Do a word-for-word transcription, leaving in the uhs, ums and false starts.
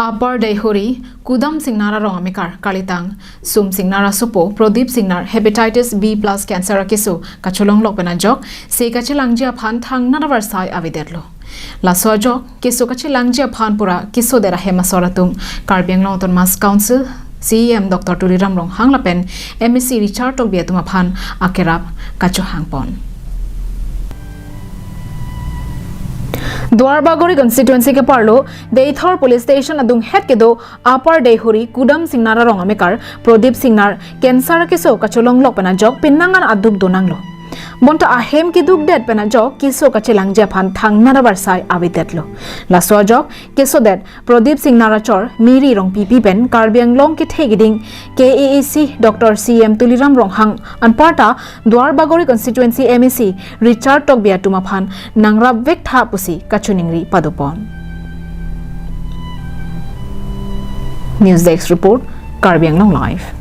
Upper Deihori, Kudam Singnar arong amekar kalitang Sum Singnar asopo Prodip Singnar hepatitis B plus cancer akeso kacholonglok pen ajok se kachelangji aphan thangnat avarsai avedetlo. Laso ajok keso kachelangji aphan pura kesodet ahem asor atum Karbi Anglong Autonomous Council C E M Doctor Tuliram Ronghang lapen M A C Richard Tokbi atum aphan akerap kachohangpon. Duarbagori constituency keparlo Deithor Police Station adunghet kedo Upper Deihori Kudam Singnar arong amekar Prodip Singnar cancer akeso kacholonglok pen ajok penang an aduk donanglo. Bonta ahem kedukdet pen ajok keso kachelangji aphan thangnat avarsai avedetlo. Laso ajok kesodet Prodip Singnar achor Miri Rongpipi pen Karbi Anglong kethe keding K A A C Doctor C M Tuliram Ronghang anparta Duarbagori constituency M A C Richard Tokbi atum aphan nangrapvek tha pusi kachiningri padopon. News Desk Report, Karbi Anglong Live.